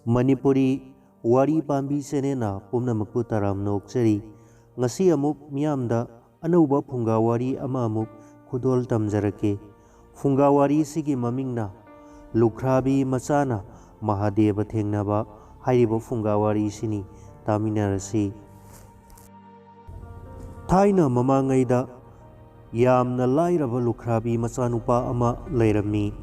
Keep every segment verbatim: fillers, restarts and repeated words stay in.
ꯃꯅꯤꯄꯨꯔꯤ ꯋꯥꯔꯤ ꯄꯥꯝꯕꯤ ꯆꯦꯅꯦꯜꯅ ꯄꯨꯝꯅꯃꯛꯄꯨ ꯇꯔꯥꯝꯅ ꯑꯣꯛꯆꯔꯤ꯫ ꯉꯁꯤ ꯑꯃꯨꯛ ꯃꯤꯌꯥꯝꯗ ꯑꯅꯧꯕ ꯐꯨꯡꯒꯥ ꯋꯥꯔꯤ ꯑꯃ ꯑꯃꯨꯛ ꯈꯨꯗꯣꯜ ꯇꯝꯖꯔꯛꯀꯦ꯫ ꯐꯨꯡꯒꯥ ꯋꯥꯔꯤꯁꯤꯒꯤ ꯃꯃꯤꯡꯅ ꯂꯨꯈ꯭ꯔꯥꯕꯤ ꯃꯆꯥꯅ ꯃꯍꯥꯗꯦꯕ ꯊꯦꯡꯅꯕ ꯍꯥꯏꯔꯤꯕ ꯐꯨꯡꯒꯥ ꯋꯥꯔꯤꯁꯤꯅꯤ꯫ ꯇꯥꯃꯤꯟꯅꯔꯁꯤ꯫ ꯊꯥꯏꯅ ꯃꯃꯥꯡꯉꯩꯗ ꯌꯥꯝꯅ ꯂꯥꯏꯔꯕ ꯂꯨꯈ꯭ꯔꯥꯕꯤ ꯃꯆꯥꯅꯨꯄꯥ ꯑꯃ ꯂꯩꯔꯝꯃꯤ꯫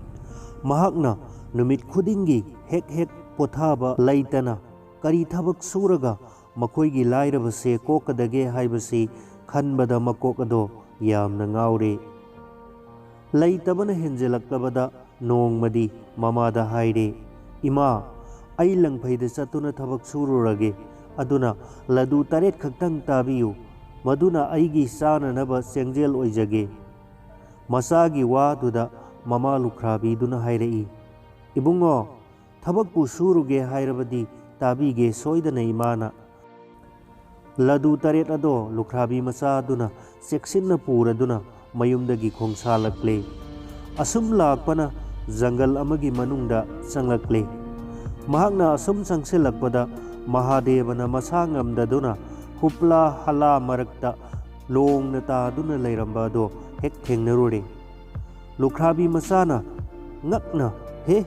ꯃꯍꯥꯛꯅ ꯅꯨꯃꯤꯠ ꯈꯨꯗꯤꯡꯒꯤ ꯍꯦꯛ ꯍꯦꯛ ꯄꯣꯊꯥꯕ ꯂꯩꯇꯅ ꯀꯔꯤ ꯊꯕꯛ ꯁꯨꯔꯒ ꯃꯈꯣꯏꯒꯤ ꯂꯥꯏꯔꯕꯁꯦ ꯀꯣꯛꯀꯗꯒꯦ ꯍꯥꯏꯕꯁꯤ ꯈꯟꯕꯗ ꯃꯀꯣꯛ ꯑꯗꯣ ꯌꯥꯝꯅ ꯉꯥꯎꯔꯦ꯫ ꯂꯩꯇꯕꯅ ꯍꯦꯟꯖꯤꯜꯂꯛꯂꯕꯗ ꯅꯣꯡꯃꯗꯤ ꯃꯃꯥꯗ ꯍꯥꯏꯔꯦ, "ꯏꯃꯥ, ꯑꯩ ꯂꯪꯐꯩꯗ ꯆꯠꯇꯨꯅ ꯊꯕꯛ ꯁꯨꯔꯨꯔꯒꯦ, ꯑꯗꯨꯅ ꯂꯗꯨ ꯇꯔꯦꯠ ꯈꯛꯇꯪ ꯇꯥꯕꯤꯌꯨ, ꯃꯗꯨꯅ ꯑꯩꯒꯤ ꯆꯥꯅꯅꯕ ꯆꯦꯡꯖꯦꯜ ꯑꯣꯏꯖꯒꯦ"꯫ ꯃꯆꯥꯒꯤ ꯋꯥꯗꯨꯗ ꯃꯃꯥ ꯂꯨꯈ꯭ꯔꯥꯕꯤꯗꯨꯅ ꯍꯥꯏꯔꯛꯏ, "ꯏꯕꯨꯡꯉꯣ, ꯊꯕꯛꯄꯨ ꯁꯨꯔꯨꯒꯦ ꯍꯥꯏꯔꯕꯗꯤ ꯇꯥꯕꯤꯒꯦ ꯁꯣꯏꯗꯅ ꯏꯃꯥꯅ"꯫ ꯂꯗꯨ ꯇꯔꯦꯠ ꯑꯗꯣ ꯂꯨꯈ꯭ꯔꯥꯕꯤ ꯃꯆꯥꯗꯨꯅ ꯆꯦꯛꯁꯤꯟꯅ ꯄꯨꯔꯗꯨꯅ ꯃꯌꯨꯝꯗꯒꯤ ꯈꯣꯡꯁꯥꯜꯂꯛꯂꯦ꯫ ꯑꯁꯨꯝ ꯂꯥꯛꯄꯅ ꯖꯪꯒꯜ ꯑꯃꯒꯤ ꯃꯅꯨꯡꯗ ꯆꯪꯂꯛꯂꯦ꯫ ꯃꯍꯥꯛꯅ ꯑꯁꯨꯝ ꯆꯪꯁꯤꯜꯂꯛꯄꯗ ꯃꯍꯥꯗꯦꯕꯅ ꯃꯁꯥ ꯉꯝꯗꯗꯨꯅ ꯍꯨꯞꯂꯥ ꯍꯂꯥ ꯃꯔꯛꯇ ꯂꯣꯡꯅ ꯇꯥꯗꯨꯅ ꯂꯩꯔꯝꯕ ꯑꯗꯣ ꯍꯦꯛ ꯊꯦꯡꯅꯔꯨꯔꯦ꯫ ꯂꯨꯈ꯭ꯔꯥꯕꯤ ꯃꯆꯥꯅ ꯉꯛꯅ, "ꯍꯦ,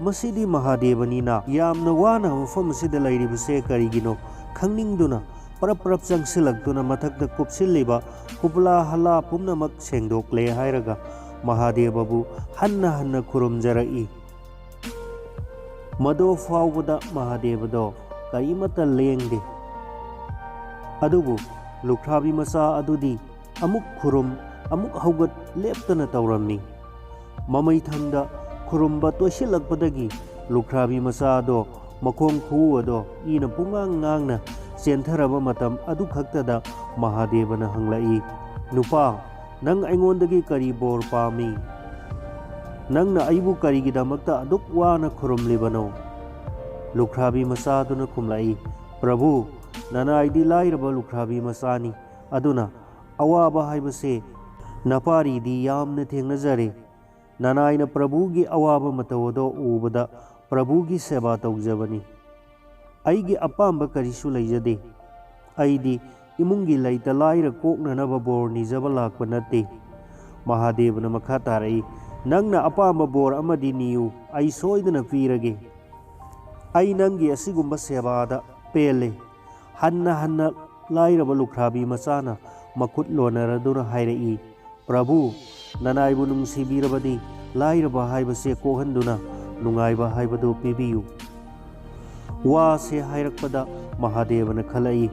ꯃꯁꯤꯗꯤ ꯃꯍꯥꯗꯦꯕꯅꯤꯅ, ꯌꯥꯝꯅ ꯋꯥꯅ ꯃꯐꯝ ꯑꯁꯤꯗ ꯂꯩꯔꯤꯕꯁꯦ ꯀꯔꯤꯒꯤꯅꯣ?" ꯈꯪꯅꯤꯡꯗꯨꯅ ꯄꯔꯞ ꯄꯔꯞ ꯆꯪꯁꯤꯜꯂꯛꯇꯨꯅ ꯃꯊꯛꯇ ꯀꯨꯞꯁꯤꯜꯂꯤꯕ ꯍꯨꯞꯂꯥ ꯍꯂꯥ ꯄꯨꯝꯅꯃꯛ ꯁꯦꯡꯗꯣꯛꯂꯦ ꯍꯥꯏꯔꯒ ꯃꯍꯥꯗꯦꯕꯕꯨ ꯍꯟꯅ ꯍꯟꯅ ꯈꯨꯔꯨꯝꯖꯔꯛꯏ꯫ ꯃꯗꯨ ꯐꯥꯎꯕꯗ ꯃꯍꯥꯗꯦꯕꯗꯣ ꯀꯔꯤꯃꯠꯇ ꯂꯦꯡꯗꯦ꯫ ꯑꯗꯨꯕꯨ ꯂꯨꯈ꯭ꯔꯥꯕꯤ ꯃꯆꯥ ꯑꯗꯨꯗꯤ ꯑꯃꯨꯛ ꯈꯨꯔꯨꯝ, ꯑꯃꯨꯛ ꯍꯧꯒꯠ ꯂꯦꯞꯇꯅ ꯇꯧꯔꯝꯃꯤ꯫ ꯃꯃꯩꯊꯪꯗ ꯈꯨꯔꯨꯝꯕ ꯇꯣꯏꯁꯤꯜꯂꯛꯄꯗꯒꯤ ꯂꯨꯈ꯭ꯔꯥꯕꯤ ꯃꯆꯥꯗꯣ ꯃꯈꯣꯡ ꯈꯨꯎ ꯑꯗꯣ ꯏꯅ ꯄꯨꯡꯉꯥꯡ ꯉꯥꯡꯅ ꯆꯦꯟꯊꯔꯕ ꯃꯇꯝ ꯑꯗꯨꯈꯛꯇꯗ ꯃꯍꯥꯗꯦꯕꯅ ꯍꯪꯂꯛꯏ, "ꯅꯨꯄꯥ, ꯅꯪ ꯑꯩꯉꯣꯟꯗꯒꯤ ꯀꯔꯤ ꯕꯣꯔ ꯄꯥꯝꯃꯤ? ꯅꯪꯅ ꯑꯩꯕꯨ ꯀꯔꯤꯒꯤꯗꯃꯛꯇ ꯑꯗꯨꯛ ꯋꯥꯅ ꯈꯨꯔꯨꯝꯂꯤꯕꯅꯣ?" ꯂꯨꯈ꯭ꯔꯥꯕꯤ ꯃꯆꯥꯗꯨꯅ ꯈꯨꯝꯂꯛꯏ, "ꯄ꯭ꯔꯚꯨ, ꯅꯅꯥꯏꯗꯤ ꯂꯥꯏꯔꯕ ꯂꯨꯈ꯭ꯔꯥꯕꯤ ꯃꯆꯥꯅꯤ, ꯑꯗꯨꯅ ꯑꯋꯥꯕ ꯍꯥꯏꯕꯁꯦ ꯅꯄꯥꯔꯤꯗꯤ ꯌꯥꯝꯅ ꯊꯦꯡꯅꯖꯔꯦ꯫ ꯅꯅꯥꯏꯅ ꯄ꯭ꯔꯚꯨꯒꯤ ꯑꯋꯥꯕ ꯃꯇꯧ ꯑꯗꯣ ꯎꯕꯗ ꯄ꯭ꯔꯚꯨꯒꯤ ꯁꯦꯕꯥ ꯇꯧꯖꯕꯅꯤ꯫ ꯑꯩꯒꯤ ꯑꯄꯥꯝꯕ ꯀꯔꯤꯁꯨ ꯂꯩꯖꯗꯦ꯫ ꯑꯩꯗꯤ ꯏꯃꯨꯡꯒꯤ ꯂꯩꯇ ꯂꯥꯏꯔ ꯀꯣꯛꯅꯅꯕ ꯕꯣꯔ ꯅꯤꯖꯕ ꯂꯥꯛꯄ ꯅꯠꯇꯦ꯫ ꯃꯍꯥꯗꯦꯕꯅ ꯃꯈꯥ ꯇꯥꯔꯛꯏ, "ꯅꯪꯅ ꯑꯄꯥꯝꯕ ꯕꯣꯔ ꯑꯃꯗꯤ ꯅꯤꯌꯨ, ꯑꯩ ꯁꯣꯏꯗꯅ ꯄꯤꯔꯒꯦ꯫ ꯑꯩ ꯅꯪꯒꯤ ꯑꯁꯤꯒꯨꯝꯕ ꯁꯦꯕꯥꯗ ꯄꯦꯜꯂꯦ꯫" ꯍꯟꯅ ꯍꯟꯅ ꯂꯥꯏꯔꯕ ꯂꯨꯈ꯭ꯔꯥꯕꯤ ꯃꯆꯥꯅ ꯃꯈꯨꯠ ꯂꯣꯟꯅꯔꯗꯨꯅ ꯍꯥꯏꯔꯛꯏ, "ꯄ꯭ꯔꯚꯨ, ꯅꯅꯥꯏꯕꯨ ꯅꯨꯡꯁꯤꯕꯤꯔꯕꯗꯤ ꯂꯥꯏꯔꯕ ꯍꯥꯏꯕꯁꯦ ꯀꯣꯛꯍꯟꯗꯨꯅ ꯅꯨꯡꯉꯥꯏꯕ ꯍꯥꯏꯕꯗꯨ ꯄꯤꯕꯤꯌꯨ꯫" ꯋꯥꯁꯦ ꯍꯥꯏꯔꯛꯄꯗ ꯃꯍꯥꯗꯦꯕꯅ ꯈꯜꯂꯛꯏ,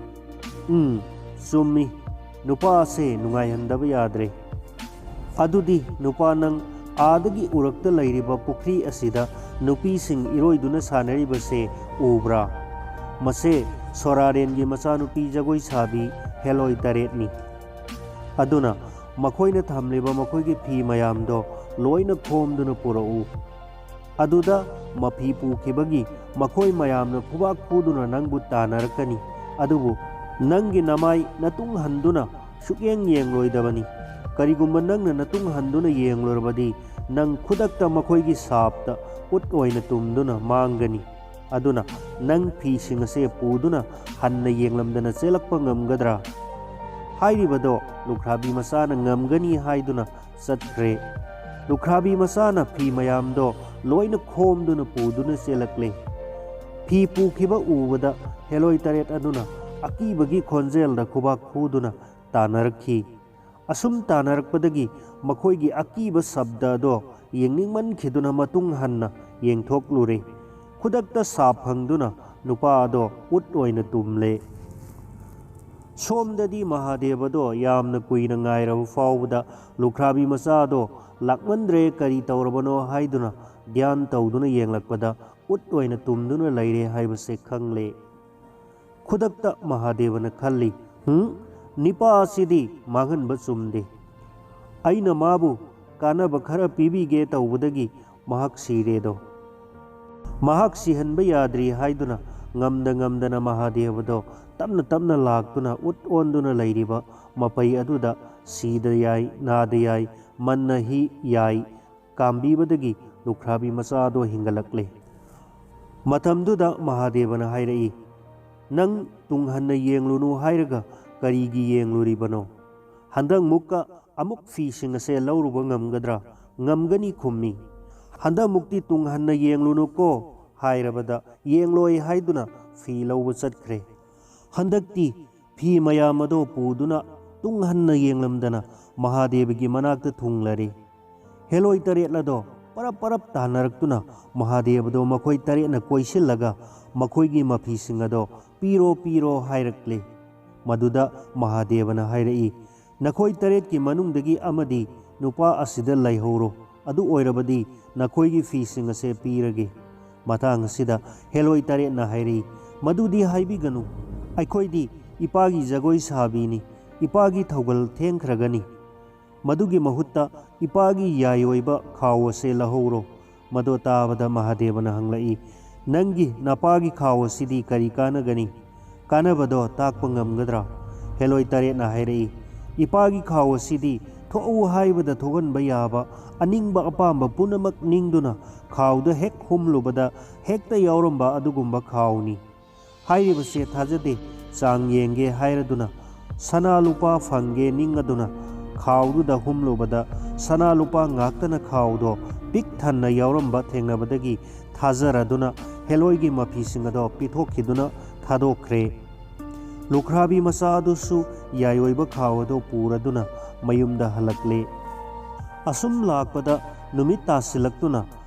"ꯎꯝ, ꯆꯨꯝꯃꯤ, ꯅꯨꯄꯥꯁꯦ ꯅꯨꯡꯉꯥꯏꯍꯟꯗꯕ ꯌꯥꯗ꯭ꯔꯦ꯫ ꯑꯗꯨꯗꯤ ꯅꯨꯄꯥ ꯅꯪ, ꯑꯥꯗꯒꯤ ꯎꯔꯛꯇ ꯂꯩꯔꯤꯕ ꯄꯨꯈ꯭ꯔꯤ ꯑꯁꯤꯗ ꯅꯨꯄꯤꯁꯤꯡ ꯏꯔꯣꯏꯗꯨꯅ ꯁꯥꯟꯅꯔꯤꯕꯁꯦ ꯎꯕ꯭ꯔꯥ? ꯃꯁꯦ ꯁꯣꯔꯥꯔꯦꯟꯒꯤ ꯃꯆꯥꯅꯨꯄꯤ ꯖꯒꯣꯏ ꯁꯥꯕꯤ ꯍꯦꯂꯣꯏ ꯇꯔꯦꯠꯅꯤ꯫ ꯑꯗꯨꯅ ꯃꯈꯣꯏꯅ ꯊꯝꯂꯤꯕ ꯃꯈꯣꯏꯒꯤ ꯐꯤ ꯃꯌꯥꯝꯗꯣ ꯂꯣꯏꯅ ꯈꯣꯝꯗꯨꯅ ꯄꯨꯔꯛꯎ꯫ ꯑꯗꯨꯗ ꯃꯐꯤ ꯄꯨꯈꯤꯕꯒꯤ ꯃꯈꯣꯏ ꯃꯌꯥꯝꯅ ꯈꯨꯕꯥꯛ ꯈꯨꯗꯨꯅ ꯅꯪꯕꯨ ꯇꯥꯟꯅꯔꯛꯀꯅꯤ꯫ ꯑꯗꯨꯕꯨ ꯅꯪꯒꯤ ꯅꯃꯥꯏ ꯅꯇꯨꯡ ꯍꯟꯗꯨꯅ ꯁꯨꯛꯌꯦꯡ ꯌꯦꯡꯂꯣꯏꯗꯕꯅꯤ꯫ ꯀꯔꯤꯒꯨꯝꯕ ꯅꯪꯅ ꯅꯇꯨꯡ ꯍꯟꯗꯨꯅ ꯌꯦꯡꯂꯨꯔꯕꯗꯤ, ꯅꯪ ꯈꯨꯗꯛꯇ ꯃꯈꯣꯏꯒꯤ ꯁꯥꯞꯇ ꯎꯠ ꯑꯣꯏꯅ ꯇꯨꯝꯗꯨꯅ ꯃꯥꯡꯒꯅꯤ꯫ ꯑꯗꯨꯅ ꯅꯪ ꯐꯤꯁꯤꯡ ꯑꯁꯦ ꯄꯨꯗꯨꯅ ꯍꯟꯅ ꯌꯦꯡꯂꯝꯗꯅ ꯆꯦꯜꯂꯛꯄ ꯉꯝꯒꯗ꯭ꯔꯥ?" ꯍꯥꯏꯔꯤꯕꯗꯣ ꯂꯨꯈ꯭ꯔꯥꯕꯤ ꯃꯆꯥꯅ ꯉꯝꯒꯅꯤ ꯍꯥꯏꯗꯨꯅ ꯆꯠꯈ꯭ꯔꯦ꯫ ꯂꯨꯈ꯭ꯔꯥꯕꯤ ꯃꯆꯥꯅ ꯐꯤ ꯃꯌꯥꯝꯗꯣ ꯂꯣꯏꯅ ꯈꯣꯝꯗꯨꯅ ꯄꯨꯗꯨꯅ ꯆꯦꯜꯂꯛꯂꯦ꯫ ꯐꯤ ꯄꯨꯈꯤꯕ ꯎꯕꯗ ꯍꯦꯂꯣꯏ ꯇꯔꯦꯠ ꯑꯗꯨꯅ ꯑꯀꯤꯕꯒꯤ ꯈꯣꯟꯖꯦꯜꯗ ꯈꯨꯕꯥꯛ ꯈꯨꯗꯨꯅ ꯇꯥꯟꯅꯔꯛꯈꯤ꯫ ꯑꯁꯨꯝ ꯇꯥꯟꯅꯔꯛꯄꯗꯒꯤ ꯃꯈꯣꯏꯒꯤ ꯑꯀꯤꯕ ꯁꯕꯗ ꯑꯗꯣ ꯌꯦꯡꯅꯤꯡꯃꯟꯈꯤꯗꯨꯅ ꯃꯇꯨꯡ ꯍꯟꯅ ꯌꯦꯡꯊꯣꯛꯂꯨꯔꯦ꯫ ꯈꯨꯗꯛꯇ ꯁꯥꯞ ꯐꯪꯗꯨꯅ ꯅꯨꯄꯥ ꯑꯗꯣ ꯎꯠ ꯑꯣꯏꯅ ꯇꯨꯝꯂꯦ꯫ ꯁꯣꯝꯗꯗꯤ ꯃꯍꯥꯗꯦꯕꯗꯣ ꯌꯥꯝꯅ ꯀꯨꯏꯅ ꯉꯥꯏꯔꯕ ꯐꯥꯎꯕꯗ ꯂꯨꯈ꯭ꯔꯥꯕꯤ ꯃꯆꯥꯗꯣ ꯂꯥꯛꯃꯟꯗ꯭ꯔꯦ, ꯀꯔꯤ ꯇꯧꯔꯕꯅꯣ ꯍꯥꯏꯗꯨꯅ ꯙ꯭ꯌꯥꯟ ꯇꯧꯗꯨꯅ ꯌꯦꯡꯂꯛꯄꯗ ꯎꯠ ꯑꯣꯏꯅ ꯇꯨꯝꯗꯨꯅ ꯂꯩꯔꯦ ꯍꯥꯏꯕꯁꯦ ꯈꯪꯂꯦ꯫ ꯈꯨꯗꯛꯇ ꯃꯍꯥꯗꯦꯕꯅ ꯈꯜꯂꯤ, "ꯍꯨꯝ, ꯅꯤꯄꯥ ꯑꯁꯤꯗꯤ ꯃꯥꯡꯍꯟꯕ ꯆꯨꯝꯗꯦ꯫ ꯑꯩꯅ ꯃꯥꯕꯨ ꯀꯥꯟꯅꯕ ꯈꯔ ꯄꯤꯕꯤꯒꯦ ꯇꯧꯕꯗꯒꯤ ꯃꯍꯥꯛ ꯁꯤꯔꯦꯗꯣ꯫" ꯃꯍꯥꯛ ꯁꯤꯍꯟꯕ ꯌꯥꯗ꯭ꯔꯤ ꯍꯥꯏꯗꯨꯅ ꯉꯝꯗ ꯉꯝꯗꯅ ꯃꯍꯥꯗꯦꯕꯗꯣ ꯇꯞꯅ ꯇꯞꯅ ꯂꯥꯛꯇꯨꯅ ꯎꯠ ꯑꯣꯟꯗꯨꯅ ꯂꯩꯔꯤꯕ ꯃꯄꯩ ꯑꯗꯨꯗ ꯁꯤꯗ ꯌꯥꯏ, ꯅꯥꯗ ꯌꯥꯏ, ꯃꯟꯅ ꯍꯤ ꯌꯥꯏ ꯀꯥꯝꯕꯤꯕꯗꯒꯤ ꯂꯨꯈ꯭ꯔꯥꯕꯤ ꯃꯆꯥꯗꯣ ꯍꯤꯡꯒꯠꯂꯛꯂꯦ꯫ ꯃꯇꯝꯗꯨꯗ ꯃꯍꯥꯗꯦꯕꯅ ꯍꯥꯏꯔꯛꯏ, "ꯅꯪ ꯇꯨꯡ ꯍꯟꯅ ꯌꯦꯡꯂꯨꯅꯨ ꯍꯥꯏꯔꯒ ꯀꯔꯤꯒꯤ ꯌꯦꯡꯂꯨꯔꯤꯕꯅꯣ? ꯍꯟꯗꯛ ꯃꯨꯛꯀ ꯑꯃꯨꯛ ꯐꯤꯁꯤꯡ ꯑꯁꯦ ꯂꯧꯔꯨꯕ ꯉꯝꯒꯗ꯭ꯔꯥ?" "ꯉꯝꯒꯅꯤ" ꯈꯨꯝꯃꯤ꯫ "ꯍꯟꯗꯛ ꯃꯨꯛꯇꯤ ꯇꯨꯡ ꯍꯟꯅ ꯌꯦꯡꯂꯨꯅꯨꯀꯣ" ꯍꯥꯏꯔꯕꯗ ꯌꯦꯡꯂꯣꯏ ꯍꯥꯏꯗꯨꯅ ꯐꯤ ꯂꯧꯕ ꯆꯠꯈ꯭ꯔꯦ꯫ ꯍꯟꯗꯛꯇꯤ ꯐꯤ ꯃꯌꯥꯝ ꯑꯗꯣ ꯄꯨꯗꯨꯅ ꯇꯨꯡ ꯍꯟꯅ ꯌꯦꯡꯂꯝꯗꯅ ꯃꯍꯥꯗꯦꯕꯒꯤ ꯃꯅꯥꯛꯇ ꯊꯨꯡꯂꯔꯦ꯫ ꯍꯦꯂꯣꯏ ꯇꯔꯦꯠ ꯑꯗꯣ ꯄꯔꯞ ꯄꯔꯞ ꯇꯥꯟꯅꯔꯛꯇꯨꯅ ꯃꯍꯥꯗꯦꯕꯗꯣ ꯃꯈꯣꯏ ꯇꯔꯦꯠꯅ ꯀꯣꯏꯁꯤꯜꯂꯒ ꯃꯈꯣꯏꯒꯤ ꯃꯐꯤꯁꯤꯡ ꯑꯗꯣ "ꯄꯤꯔꯣ, ꯄꯤꯔꯣ" ꯍꯥꯏꯔꯛꯂꯦ꯫ ꯃꯗꯨꯗ ꯃꯍꯥꯗꯦꯕꯅ ꯍꯥꯏꯔꯛꯏ, "ꯅꯈꯣꯏ ꯇꯔꯦꯠꯀꯤ ꯃꯅꯨꯡꯗꯒꯤ ꯑꯃꯗꯤ ꯅꯨꯄꯥ ꯑꯁꯤꯗ ꯂꯩꯍꯧꯔꯣ, ꯑꯗꯨ ꯑꯣꯏꯔꯕꯗꯤ ꯅꯈꯣꯏꯒꯤ ꯐꯤꯁꯤꯡ ꯑꯁꯦ ꯄꯤꯔꯒꯦ"꯫ ꯃꯇꯥꯡ ꯑꯁꯤꯗ ꯍꯦꯂꯣꯏ ꯇꯔꯦꯠꯅ ꯍꯥꯏꯔꯛꯏ, "ꯃꯗꯨꯗꯤ ꯍꯥꯏꯕꯤꯒꯅꯨ, ꯑꯩꯈꯣꯏꯗꯤ ꯏꯄꯥꯒꯤ ꯖꯒꯣꯏ ꯁꯥꯕꯤꯅꯤ, ꯏꯄꯥꯒꯤ ꯊꯧꯒꯜ ꯊꯦꯡꯈ꯭ꯔꯒꯅꯤ꯫ ꯃꯗꯨꯒꯤ ꯃꯍꯨꯠꯇ ꯏꯄꯥꯒꯤ ꯌꯥꯏ ꯑꯣꯏꯕ ꯈꯥꯎ ꯑꯁꯦ ꯂꯧꯍꯧꯔꯣ"꯫ ꯃꯗꯨ ꯇꯥꯕꯗ ꯃꯍꯥꯗꯦꯕꯅ ꯍꯪꯂꯛꯏ, "ꯅꯪꯒꯤ ꯅꯄꯥꯒꯤ ꯈꯥꯎ ꯑꯁꯤꯗꯤ ꯀꯔꯤ ꯀꯥꯟꯅꯒꯅꯤ? ꯀꯥꯟꯅꯕꯗꯣ ꯇꯥꯛꯄ ꯉꯝꯒꯗ꯭ꯔꯥ?" ꯍꯦꯂꯣꯏ ꯇꯔꯦꯠꯅ ꯍꯥꯏꯔꯛꯏ, "ꯏꯄꯥꯒꯤ ꯈꯥꯎ ꯑꯁꯤꯗꯤ ꯊꯣꯛꯎ ꯍꯥꯏꯕꯗ ꯊꯣꯛꯍꯟꯕ ꯌꯥꯕ ꯑꯅꯤꯡꯕ ꯑꯄꯥꯝꯕ ꯄꯨꯝꯅꯃꯛ ꯅꯤꯡꯗꯨꯅ ꯈꯥꯎꯗ ꯍꯦꯛ ꯍꯨꯝꯂꯨꯕꯗ ꯍꯦꯛꯇ ꯌꯥꯎꯔꯝꯕ ꯑꯗꯨꯒꯨꯝꯕ ꯈꯥꯎꯅꯤ꯫ ꯍꯥꯏꯔꯤꯕꯁꯦ ꯊꯥꯖꯗꯦ, ꯆꯥꯡ ꯌꯦꯡꯒꯦ" ꯍꯥꯏꯔꯗꯨꯅ ꯁꯅꯥ ꯂꯨꯄꯥ ꯐꯪꯒꯦ ꯅꯤꯡꯉꯗꯨꯅ ꯈꯥꯎꯗꯨꯗ ꯍꯨꯝꯂꯨꯕꯗ ꯁꯅꯥ ꯂꯨꯄꯥ ꯉꯥꯛꯇꯅ ꯈꯥꯎꯗꯣ ꯄꯤꯛ ꯊꯟꯅ ꯌꯥꯎꯔꯝꯕ ꯊꯦꯡꯅꯕꯗꯒꯤ ꯊꯥꯖꯔꯗꯨꯅ ꯍꯦꯂꯣꯏꯒꯤ ꯃꯐꯤꯁꯤꯡ ꯑꯗꯣ ꯄꯤꯊꯣꯛꯈꯤꯗꯨꯅ ꯊꯥꯗꯣꯛꯈ꯭ꯔꯦ꯫ ꯂꯨꯈ꯭ꯔꯥꯕꯤ ꯃꯆꯥ ꯑꯗꯨꯁꯨ ꯌꯥꯏ ꯑꯣꯏꯕ ꯈꯥꯎ ꯑꯗꯨ ꯄꯨꯔꯗꯨꯅ ꯃꯌꯨꯝꯗ ꯍꯜꯂꯛꯂꯦ꯫ ꯑꯁꯨꯝ ꯂꯥꯛꯄꯗ ꯅꯨꯃꯤꯠ ꯇꯥꯁꯤꯜꯂꯛꯇꯨꯅ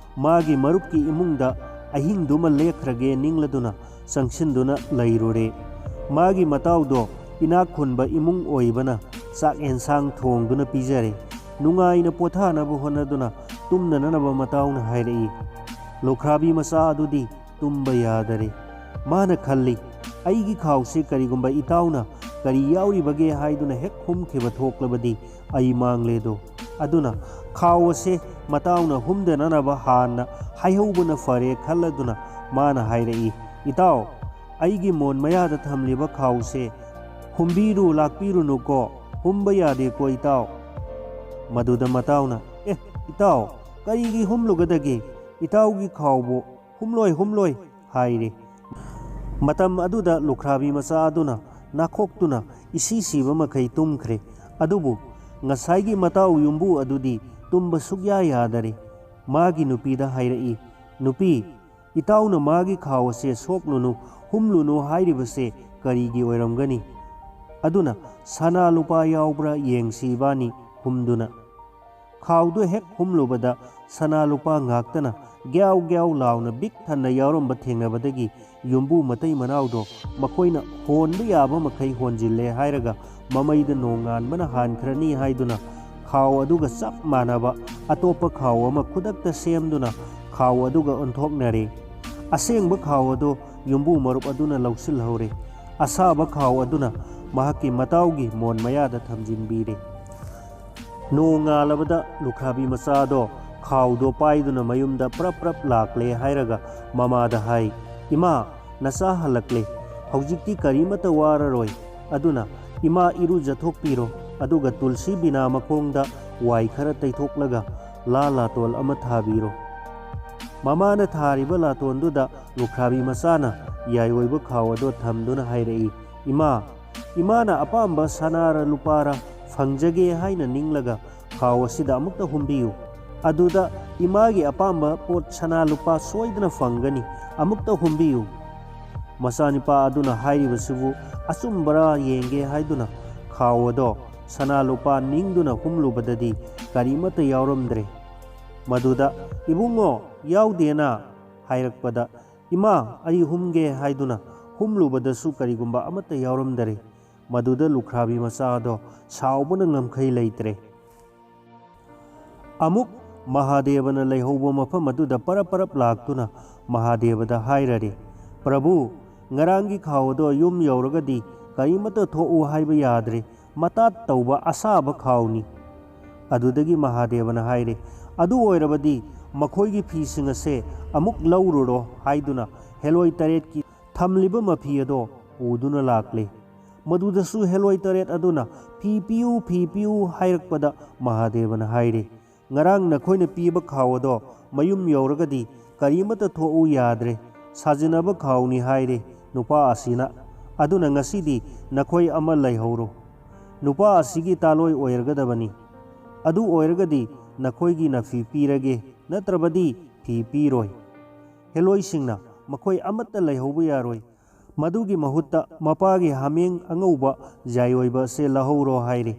ꯃꯥꯒꯤ ꯃꯔꯨꯞꯀꯤ ꯏꯃꯨꯡꯗ ꯑꯍꯤꯡꯗꯨꯃ ꯂꯦꯛꯈ꯭ꯔꯒꯦ ꯅꯤꯡꯂꯗꯨꯅ ꯆꯪꯁꯤꯟꯗꯨꯅ ꯂꯩꯔꯨꯔꯦ꯫ ꯃꯥꯒꯤ ꯃꯇꯥꯎꯗꯣ ꯏꯅꯥꯛ ꯈꯨꯟꯕ ꯏꯃꯨꯡ ꯑꯣꯏꯕꯅ ꯆꯥꯛ ꯑꯦꯟꯁꯥꯡ ꯊꯣꯡꯗꯨꯅ ꯄꯤꯖꯔꯦ꯫ ꯅꯨꯡꯉꯥꯏꯅ ꯄꯣꯊꯥꯅꯕ ꯍꯣꯠꯅꯗꯨꯅ ꯇꯨꯝꯅꯅꯕ ꯃꯇꯥꯎꯅ ꯍꯥꯏꯔꯛꯏ꯫ ꯂꯨꯈ꯭ꯔꯥꯕꯤ ꯃꯆꯥ ꯑꯗꯨꯗꯤ ꯇꯨꯝꯕ ꯌꯥꯗꯔꯦ꯫ ꯃꯥꯅ ꯈꯜꯂꯤ, "ꯑꯩꯒꯤ ꯈꯥꯎꯁꯤ ꯀꯔꯤꯒꯨꯝꯕ ꯏꯇꯥꯎꯅ ꯀꯔꯤ ꯌꯥꯎꯔꯤꯕꯒꯦ ꯍꯥꯏꯗꯨꯅ ꯍꯦꯛ ꯍꯨꯝꯈꯤꯕ ꯊꯣꯛꯂꯕꯗꯤ ꯑꯩ ꯃꯥꯡꯂꯦꯗꯣ"꯫ ꯑꯗꯨꯅ ꯈꯥꯎ ꯑꯁꯦ ꯃꯇꯥꯎꯅ ꯍꯨꯝꯗꯅꯅꯕ ꯍꯥꯟꯅ ꯍꯥꯏꯍꯧꯕꯅ ꯐꯔꯦ ꯈꯜꯂꯗꯨꯅ ꯃꯥꯅ ꯍꯥꯏꯔꯛꯏ, "ꯏꯇꯥꯎ, ꯑꯩꯒꯤ ꯃꯣꯟ ꯃꯌꯥꯗ ꯊꯝꯂꯤꯕ ꯈꯥꯎꯁꯦ ꯍꯨꯝꯕꯤꯔꯨ ꯂꯥꯛꯄꯤꯔꯨꯅꯨꯀꯣ, ꯍꯨꯝꯕ ꯌꯥꯗꯦꯀꯣ ꯏꯇꯥꯎ"꯫ ꯃꯗꯨꯗ ꯃꯇꯥꯎꯅ, "ꯑꯦ ꯏꯇꯥꯎ, ꯀꯔꯤꯒꯤ ꯍꯨꯝꯂꯨꯒꯗꯒꯦ? ꯏꯇꯥꯎꯒꯤ ꯈꯥꯎꯕꯨ "ꯍꯨꯝꯂꯣꯏ, ꯍꯨꯝꯂꯣꯏ" ꯍꯥꯏꯔꯦ꯫ ꯃꯇꯝ ꯑꯗꯨꯗ ꯂꯨꯈ꯭ꯔꯥꯕꯤ ꯃꯆꯥ ꯑꯗꯨꯅ ꯅꯥꯈꯣꯛꯇꯨꯅ ꯏꯁꯤ ꯁꯤꯕ ꯃꯈꯩ ꯇꯨꯝꯈ꯭ꯔꯦ꯫ ꯑꯗꯨꯕꯨ ꯉꯁꯥꯏꯒꯤ ꯃꯇꯥꯎ ꯌꯨꯝꯕꯨ ꯑꯗꯨꯗꯤ ꯇꯨꯝꯕ ꯁꯨꯛꯌꯥ ꯌꯥꯗꯔꯦ꯫ ꯃꯥꯒꯤ ꯅꯨꯄꯤꯗ ꯍꯥꯏꯔꯛꯏ, "ꯅꯨꯄꯤ, ꯏꯇꯥꯎꯅ ꯃꯥꯒꯤ ꯈꯥꯎ ꯑꯁꯦ ꯁꯣꯛꯂꯨꯅꯨ, ꯍꯨꯝꯂꯨꯅꯨ ꯍꯥꯏꯔꯤꯕꯁꯦ ꯀꯔꯤꯒꯤ ꯑꯣꯏꯔꯝꯒꯅꯤ? ꯑꯗꯨꯅ ꯁꯅꯥ ꯂꯨꯄꯥ ꯌꯥꯎꯕ꯭ꯔꯥ ꯌꯦꯡꯁꯤ ꯏꯕꯥꯅꯤ" ꯍꯨꯝꯗꯨꯅ꯫ ꯈꯥꯎꯗꯨ ꯍꯦꯛ ꯍꯨꯝꯂꯨꯕꯗ ꯁꯅꯥ ꯂꯨꯄꯥ ꯉꯥꯛꯇꯅ ꯒ꯭ꯌꯥꯎ ꯒ꯭ꯌꯥꯎ ꯂꯥꯎꯅ ꯕꯤꯛ ꯊꯟꯅ ꯌꯥꯎꯔꯝꯕ ꯊꯦꯡꯅꯕꯗꯒꯤ ꯌꯨꯝꯕꯨ ꯃꯇꯩ ꯃꯅꯥꯎꯗꯣ ꯃꯈꯣꯏꯅ ꯍꯣꯟꯕ ꯌꯥꯕ ꯃꯈꯩ ꯍꯣꯟꯖꯤꯜꯂꯦ ꯍꯥꯏꯔꯒ ꯃꯃꯩꯗ ꯅꯣꯡꯉꯥꯟꯕꯅ ꯍꯥꯟꯈ꯭ꯔꯅꯤ ꯍꯥꯏꯗꯨꯅ ꯈꯥꯎ ꯑꯗꯨꯒ ꯆꯞ ꯃꯥꯟꯅꯕ ꯑꯇꯣꯞꯄ ꯈꯥꯎ ꯑꯃ ꯈꯨꯗꯛꯇ ꯁꯦꯝꯗꯨꯅ ꯈꯥꯎ ꯑꯗꯨꯒ ꯑꯣꯟꯊꯣꯛꯅꯔꯦ꯫ ꯑꯁꯦꯡꯕ ꯈꯥꯎ ꯑꯗꯨ ꯌꯨꯝꯕꯨ ꯃꯔꯨꯞ ꯑꯗꯨꯅ ꯂꯧꯁꯤꯜꯍꯧꯔꯦ꯫ ꯑꯁꯥꯕ ꯈꯥꯎ ꯑꯗꯨꯅ ꯃꯍꯥꯛꯀꯤ ꯃꯇꯥꯎꯒꯤ ꯃꯣꯟ ꯃꯌꯥꯗ ꯊꯝꯖꯤꯟꯕꯤꯔꯦ꯫ ꯅꯣꯡꯉꯥꯜꯂꯕꯗ ꯂꯨꯈ꯭ꯔꯥꯕꯤ ꯃꯆꯥꯗꯣ ꯈꯥꯎꯗꯣ ꯄꯥꯏꯗꯨꯅ ꯃꯌꯨꯝꯗ ꯄ꯭ꯔꯞ ꯄ꯭ꯔꯞ ꯂꯥꯛꯂꯦ ꯍꯥꯏꯔꯒ ꯃꯃꯥꯗ ꯍꯥꯏ, "ꯏꯃꯥ, ꯅꯆꯥ ꯍꯜꯂꯛꯂꯦ꯫ ꯍꯧꯖꯤꯛꯇꯤ ꯀꯔꯤꯃꯠꯇ ꯋꯥꯔꯔꯣꯏ꯫ ꯑꯗꯨꯅ ꯏꯃꯥ ꯏꯔꯨꯖꯊꯣꯛꯄꯤꯔꯣ, ꯑꯗꯨꯒ ꯇꯨꯜꯁꯤ ꯕꯤꯅꯥ ꯃꯈꯣꯡꯗ ꯋꯥꯏ ꯈꯔ ꯇꯩꯊꯣꯛꯂꯒ ꯂꯥ ꯂꯥꯇꯣꯜ ꯑꯃ ꯊꯥꯕꯤꯔꯣ"꯫ ꯃꯃꯥꯅ ꯊꯥꯔꯤꯕ ꯂꯥꯇꯣꯟꯗꯨꯗ ꯂꯨꯈ꯭ꯔꯥꯕꯤ ꯃꯆꯥꯅ ꯌꯥꯏ ꯑꯣꯏꯕ ꯈꯥꯎ ꯑꯗꯣ ꯊꯝꯗꯨꯅ ꯍꯥꯏꯔꯛꯏ, "ꯏꯃꯥ, ꯏꯃꯥꯅ ꯑꯄꯥꯝꯕ ꯁꯅꯥꯔ ꯂꯨꯄꯥꯔ ꯐꯪꯖꯒꯦ ꯍꯥꯏꯅ ꯅꯤꯡꯂꯒ ꯈꯥꯎ ꯑꯁꯤꯗ ꯑꯃꯨꯛꯇ ꯍꯨꯝꯕꯤꯌꯨ꯫ ꯑꯗꯨꯗ ꯏꯃꯥꯒꯤ ꯑꯄꯥꯝꯕ ꯄꯣꯠ ꯁꯅꯥ ꯂꯨꯄꯥ ꯁꯣꯏꯗꯅ ꯐꯪꯒꯅꯤ꯫ ꯑꯃꯨꯛꯇ ꯍꯨꯝꯕꯤꯌꯨ"꯫ ꯃꯆꯥꯅꯤꯄꯥ ꯑꯗꯨꯅ ꯍꯥꯏꯔꯤꯕꯁꯤꯕꯨ ꯑꯆꯨꯝꯕꯔꯥ ꯌꯦꯡꯒꯦ ꯍꯥꯏꯗꯨꯅ ꯈꯥꯎ ꯑꯗꯣ ꯁꯅꯥ ꯂꯨꯄꯥ ꯅꯤꯡꯗꯨꯅ ꯍꯨꯝꯂꯨꯕꯗꯗꯤ ꯀꯔꯤꯃꯠꯇ ꯌꯥꯎꯔꯝꯗ꯭ꯔꯦ꯫ ꯃꯗꯨꯗ "ꯏꯕꯨꯡꯉꯣ, ꯌꯥꯎꯗꯦꯅ" ꯍꯥꯏꯔꯛꯄꯗ, "ꯏꯃꯥ, ꯑꯩ ꯍꯨꯝꯒꯦ" ꯍꯥꯏꯗꯨꯅ ꯍꯨꯝꯂꯨꯕꯗꯁꯨ ꯀꯔꯤꯒꯨꯝꯕ ꯑꯃꯠꯇ ꯌꯥꯎꯔꯝꯗꯔꯦ꯫ ꯃꯗꯨꯗ ꯂꯨꯈ꯭ꯔꯥꯕꯤ ꯃꯆꯥ ꯑꯗꯣ ꯁꯥꯎꯕꯅ ꯉꯝꯈꯩ ꯂꯩꯇ꯭ꯔꯦ꯫ ꯑꯃꯨꯛ ꯃꯍꯥꯗꯦꯕꯅ ꯂꯩꯍꯧꯕ ꯃꯐꯝ ꯑꯗꯨꯗ ꯄꯔꯞ ꯄꯔꯞ ꯂꯥꯛꯇꯨꯅ ꯃꯍꯥꯗꯦꯕꯗ ꯍꯥꯏꯔꯔꯦ, "ꯄ꯭ꯔꯚꯨ, ꯉꯔꯥꯡꯒꯤ ꯈꯥꯎ ꯑꯗꯣ ꯌꯨꯝ ꯌꯧꯔꯒꯗꯤ ꯀꯔꯤꯃꯠꯇ ꯊꯣꯛꯎ ꯍꯥꯏꯕ ꯌꯥꯗ꯭ꯔꯦ, ꯃꯇꯥꯠ ꯇꯧꯕ ꯑꯁꯥꯕ ꯈꯥꯎꯅꯤ"꯫ ꯑꯗꯨꯗꯒꯤ ꯃꯍꯥꯗꯦꯕꯅ ꯍꯥꯏꯔꯦ, "ꯑꯗꯨ ꯑꯣꯏꯔꯕꯗꯤ ꯃꯈꯣꯏꯒꯤ ꯐꯤꯁꯤꯡ ꯑꯁꯦ ꯑꯃꯨꯛ ꯂꯧꯔꯨꯔꯣ" ꯍꯥꯏꯗꯨꯅ ꯍꯦꯂꯣꯏ ꯇꯔꯦꯠꯀꯤ ꯊꯝꯂꯤꯕ ꯃꯐꯤ ꯑꯗꯣ ꯄꯨꯗꯨꯅ ꯂꯥꯛꯂꯦ꯫ ꯃꯗꯨꯗꯁꯨ ꯍꯦꯂꯣꯏ ꯇꯔꯦꯠ ꯑꯗꯨꯅ "ꯐꯤ ꯄꯤꯌꯨ, ꯐꯤ ꯄꯤꯌꯨ" ꯍꯥꯏꯔꯛꯄꯗ ꯃꯍꯥꯗꯦꯕꯅ ꯍꯥꯏꯔꯦ, "ꯉꯔꯥꯡ ꯅꯈꯣꯏꯅ ꯄꯤꯕ ꯈꯥꯎ ꯑꯗꯣ ꯃꯌꯨꯝ ꯌꯧꯔꯒꯗꯤ "ꯀꯔꯤꯃꯠꯇ ꯊꯣꯛꯎ ꯌꯥꯗ꯭ꯔꯦ, ꯁꯥꯖꯤꯟꯅꯕ ꯈꯥꯎꯅꯤ" ꯍꯥꯏꯔꯦ ꯅꯨꯄꯥ ꯑꯁꯤꯅ꯫ "ꯑꯗꯨꯅ ꯉꯁꯤꯗꯤ ꯅꯈꯣꯏ ꯑꯃ ꯂꯩꯍꯧꯔꯣ꯫ ꯅꯨꯄꯥ ꯑꯁꯤꯒꯤ ꯇꯥꯂꯣꯏ ꯑꯣꯏꯔꯒꯗꯕꯅꯤ꯫ ꯑꯗꯨ ꯑꯣꯏꯔꯒꯗꯤ ꯅꯈꯣꯏꯒꯤ ꯅꯐꯤ ꯄꯤꯔꯒꯦ, ꯅꯠꯇ꯭ꯔꯕꯗꯤ ꯐꯤ ꯄꯤꯔꯣꯏ"꯫ ꯍꯦꯂꯣꯏꯁꯤꯡꯅ ꯃꯈꯣꯏ ꯑꯃꯠꯇ ꯂꯩꯍꯧꯕ ꯌꯥꯔꯣꯏ꯫ ꯃꯗꯨꯒꯤ ꯃꯍꯨꯠꯇ ꯃꯄꯥꯒꯤ ꯍꯥꯃꯦꯡ ꯑꯉꯧꯕ ꯖꯥꯏ ꯑꯣꯏꯕ ꯑꯁꯦ ꯂꯧꯍꯧꯔꯣ ꯍꯥꯏꯔꯦ꯫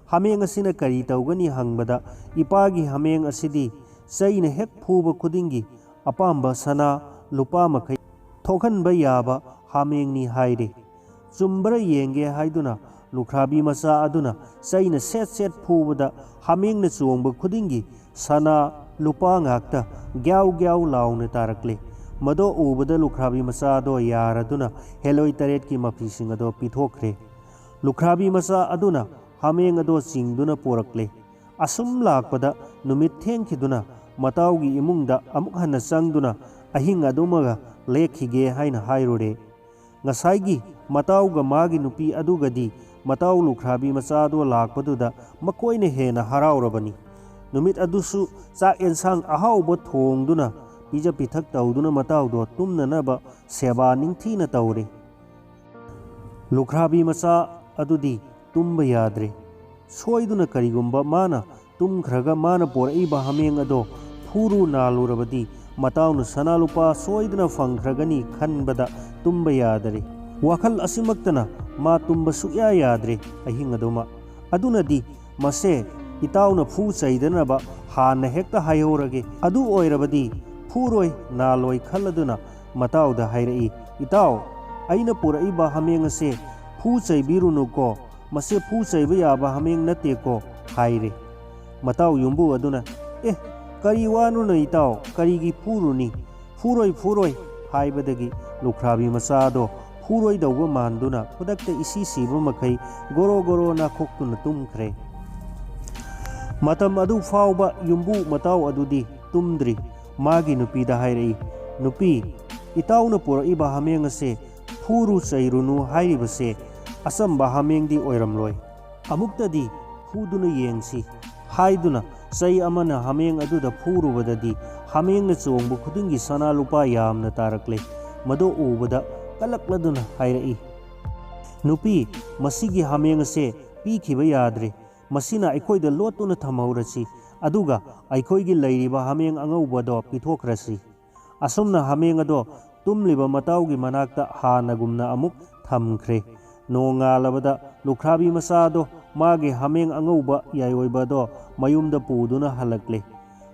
ꯍꯥꯃꯦꯡ ꯑꯁꯤꯅ ꯀꯔꯤ ꯇꯧꯒꯅꯤ ꯍꯪꯕꯗ, "ꯏꯄꯥꯒꯤ ꯍꯥꯃꯦꯡ ꯑꯁꯤꯗꯤ ꯆꯩꯅ ꯍꯦꯛ ꯐꯨꯕ ꯈꯨꯗꯤꯡꯒꯤ ꯑꯄꯥꯝꯕ ꯁꯅꯥ ꯂꯨꯄꯥ ꯃꯈꯩ ꯊꯣꯛꯍꯟꯕ ꯌꯥꯕ ꯍꯥꯃꯦꯡꯅꯤ" ꯍꯥꯏꯔꯦ꯫ ꯆꯨꯝꯕ꯭ꯔꯥ ꯌꯦꯡꯒꯦ ꯍꯥꯏꯗꯨꯅ ꯂꯨꯈ꯭ꯔꯥꯕꯤ ꯃꯆꯥ ꯑꯗꯨꯅ ꯆꯩꯅ ꯁꯦꯠ ꯁꯦꯠ ꯐꯨꯕꯗ ꯍꯥꯃꯦꯡꯅ ꯆꯣꯡꯕ ꯈꯨꯗꯤꯡꯒꯤ ꯁꯅꯥ ꯂꯨꯄꯥ ꯉꯥꯛꯇ ꯒ꯭ꯌꯥꯎ ꯒ꯭ꯌꯥꯎ ꯂꯥꯎꯅ ꯇꯥꯔꯛꯂꯦ꯫ ꯃꯗꯣ ꯎꯕꯗ ꯂꯨꯈ꯭ꯔꯥꯕꯤ ꯃꯆꯥꯗꯣ ꯌꯥꯔꯗꯨꯅ ꯍꯦꯂꯣꯏ ꯇꯔꯦꯠꯀꯤ ꯃꯐꯤꯁꯤꯡ ꯑꯗꯣ ꯄꯤꯊꯣꯛꯈ꯭ꯔꯦ꯫ ꯂꯨꯈ꯭ꯔꯥꯕꯤ ꯃꯆꯥ ꯑꯗꯨꯅ ꯍꯥꯃꯦꯡ ꯑꯗꯣ ꯆꯤꯡꯗꯨꯅ ꯄꯣꯔꯛꯂꯦ꯫ ꯑꯁꯨꯝ ꯂꯥꯛꯄꯗ ꯅꯨꯃꯤꯠ ꯊꯦꯡꯈꯤꯗꯨꯅ ꯃꯇꯥꯎꯒꯤ ꯏꯃꯨꯡꯗ ꯑꯃꯨꯛ ꯍꯟꯅ ꯆꯪꯗꯨꯅ ꯑꯍꯤꯡ ꯑꯗꯨꯃꯒ ꯂꯦꯛꯈꯤꯒꯦ ꯍꯥꯏꯅ ꯍꯥꯏꯔꯨꯔꯦ꯫ ꯉꯁꯥꯏꯒꯤ ꯃꯇꯥꯎꯒ ꯃꯥꯒꯤ ꯅꯨꯄꯤ ꯑꯗꯨꯒꯗꯤ ꯃꯇꯥꯎ ꯂꯨꯈ꯭ꯔꯥꯕꯤ ꯃꯆꯥꯗꯣ ꯂꯥꯛꯄꯗꯨꯗ ꯃꯈꯣꯏꯅ ꯍꯦꯟꯅ ꯍꯔꯥꯎꯔꯕꯅꯤ꯫ ꯅꯨꯃꯤꯠ ꯑꯗꯨꯁꯨ ꯆꯥꯛ ꯑꯦꯟꯁꯥꯡ ꯑꯍꯥꯎꯕ ꯊꯣꯡꯗꯨꯅ ꯄꯤꯖ ꯄꯤꯊꯛ ꯇꯧꯗꯨꯅ ꯃꯇꯥꯎꯗꯣ ꯇꯨꯝꯅꯅꯕ ꯁꯦꯕꯥ ꯅꯤꯡꯊꯤꯅ ꯇꯧꯔꯦ꯫ ꯂꯨꯈ꯭ꯔꯥꯕꯤ ꯃꯆꯥ ꯑꯗꯨꯗꯤ ꯇꯨꯝꯕ ꯌꯥꯗ꯭ꯔꯦ꯫ ꯁꯣꯏꯗꯨꯅ ꯀꯔꯤꯒꯨꯝꯕ ꯃꯥꯅ ꯇꯨꯝꯈ꯭ꯔꯒ ꯃꯥꯅ ꯄꯣꯔꯛꯏꯕ ꯍꯥꯃꯦꯡ ꯑꯗꯣ ꯐꯨꯔꯨ ꯅꯥꯜꯂꯨꯔꯕꯗꯤ ꯃꯇꯥꯎꯅ ꯁꯅꯥ ꯂꯨꯄꯥ ꯁꯣꯏꯗꯅ ꯐꯪꯈ꯭ꯔꯒꯅꯤ ꯈꯟꯕꯗ ꯇꯨꯝꯕ ꯌꯥꯗꯔꯦ꯫ ꯋꯥꯈꯜ ꯑꯁꯤꯃꯛꯇꯅ ꯃꯥ ꯇꯨꯝꯕ ꯁꯨꯛꯌꯥ ꯌꯥꯗ꯭ꯔꯦ ꯑꯍꯤꯡ ꯑꯗꯨꯃ꯫ ꯑꯗꯨꯅꯗꯤ ꯃꯁꯦ ꯏꯇꯥꯎꯅ ꯐꯨ ꯆꯩꯗꯅꯕ ꯍꯥꯟꯅ ꯍꯦꯛꯇ ꯍꯥꯏꯍꯧꯔꯒꯦ꯫ ꯑꯗꯨ ꯑꯣꯏꯔꯕꯗꯤ ꯐꯨꯔꯣꯏ ꯅꯥꯜꯂꯣꯏ ꯈꯜꯂꯗꯨꯅ ꯃꯇꯥꯎꯗ ꯍꯥꯏꯔꯛꯏ, "ꯏꯇꯥꯎ, ꯑꯩꯅ ꯄꯨꯔꯛꯏꯕ ꯍꯥꯃꯦꯡ ꯑꯁꯦ ꯐꯨ ꯆꯩꯕꯤꯔꯨꯅꯨꯀꯣ, ꯃꯁꯦ ꯐꯨ ꯆꯩꯕ ꯌꯥꯕ ꯍꯥꯃꯦꯡ ꯅꯠꯇꯦꯀꯣ" ꯍꯥꯏꯔꯦ꯫ ꯃꯇꯥꯎ ꯌꯨꯝꯕꯨ ꯑꯗꯨꯅ, "ꯑꯦ, ꯀꯔꯤ ꯋꯥꯅꯣꯅꯦ ꯏꯇꯥꯎ, ꯀꯔꯤꯒꯤ ꯐꯨꯔꯨꯅꯤ? ꯐꯨꯔꯣꯏ, ꯐꯨꯔꯣꯏ" ꯍꯥꯏꯕꯗꯒꯤ ꯂꯨꯈ꯭ꯔꯥꯕꯤ ꯃꯆꯥꯗꯣ ꯐꯨꯔꯣꯏꯗꯧꯕ ꯃꯥꯟꯗꯨꯅ ꯈꯨꯗꯛꯇ ꯏꯁꯤ ꯁꯤꯕ ꯃꯈꯩ ꯒꯣꯔꯣ ꯒꯣꯔꯣ ꯅꯥꯈꯣꯛꯇꯨꯅ ꯇꯨꯝꯈ꯭ꯔꯦ꯫ ꯃꯇꯝ ꯑꯗꯨ ꯐꯥꯎꯕ ꯌꯨꯝꯕꯨ ꯃꯇꯥꯎ ꯑꯗꯨꯗꯤ ꯇꯨꯝꯗ꯭ꯔꯤ꯫ ꯃꯥꯒꯤ ꯅꯨꯄꯤꯗ ꯍꯥꯏꯔꯛꯏ, "ꯅꯨꯄꯤ, ꯏꯇꯥꯎꯅ ꯄꯨꯔꯛꯏꯕ ꯍꯥꯃꯦꯡ ꯑꯁꯦ ꯐꯨꯔꯨ ꯆꯩꯔꯨꯅꯨ ꯍꯥꯏꯔꯤꯕꯁꯦ ꯑꯆꯝꯕ ꯍꯥꯃꯦꯡꯗꯤ ꯑꯣꯏꯔꯝꯂꯣꯏ꯫ ꯑꯃꯨꯛꯇꯗꯤ ꯐꯨꯗꯨꯅ ꯌꯦꯡꯁꯤ" ꯍꯥꯏꯗꯨꯅ ꯆꯩ ꯑꯃꯅ ꯍꯥꯃꯦꯡ ꯑꯗꯨꯗ ꯐꯨꯔꯨꯕꯗꯗꯤ ꯍꯥꯃꯦꯡꯅ ꯆꯣꯡꯕ ꯈꯨꯗꯤꯡꯒꯤ ꯁꯅꯥ ꯂꯨꯄꯥ ꯌꯥꯝꯅ ꯇꯥꯔꯛꯂꯦ꯫ ꯃꯗꯨ ꯎꯕꯗ ꯀꯜꯂꯛꯂꯗꯨꯅ ꯍꯥꯏꯔꯛꯏ, "ꯅꯨꯄꯤ, ꯃꯁꯤꯒꯤ ꯍꯥꯃꯦꯡ ꯑꯁꯦ ꯄꯤꯈꯤꯕ ꯌꯥꯗ꯭ꯔꯦ꯫ ꯃꯁꯤꯅ ꯑꯩꯈꯣꯏꯗ ꯂꯣꯠꯇꯨꯅ ꯊꯝꯍꯧꯔꯁꯤ, ꯑꯗꯨꯒ ꯑꯩꯈꯣꯏꯒꯤ ꯂꯩꯔꯤꯕ ꯍꯥꯃꯦꯡ ꯑꯉꯧꯕꯗꯣ ꯄꯤꯊꯣꯛꯈ꯭ꯔꯁꯤ꯫" ꯑꯁꯨꯝꯅ ꯍꯥꯃꯦꯡ ꯑꯗꯣ ꯇꯨꯝꯂꯤꯕ ꯃꯇꯥꯎꯒꯤ ꯃꯅꯥꯛꯇ ꯍꯥꯟꯅꯒꯨꯝꯅ ꯑꯃꯨꯛ ꯊꯝꯈ꯭ꯔꯦ꯫ ꯅꯣꯡꯉꯥꯜꯂꯕꯗ ꯂꯨꯈ꯭ꯔꯥꯕꯤ ꯃꯆꯥꯗꯣ ꯃꯥꯒꯤ ꯍꯥꯃꯦꯡ ꯑꯉꯧꯕ ꯌꯥꯏꯑꯣꯏꯕꯗꯣ ꯃꯌꯨꯝꯗ ꯄꯨꯗꯨꯅ ꯍꯜꯂꯛꯂꯦ꯫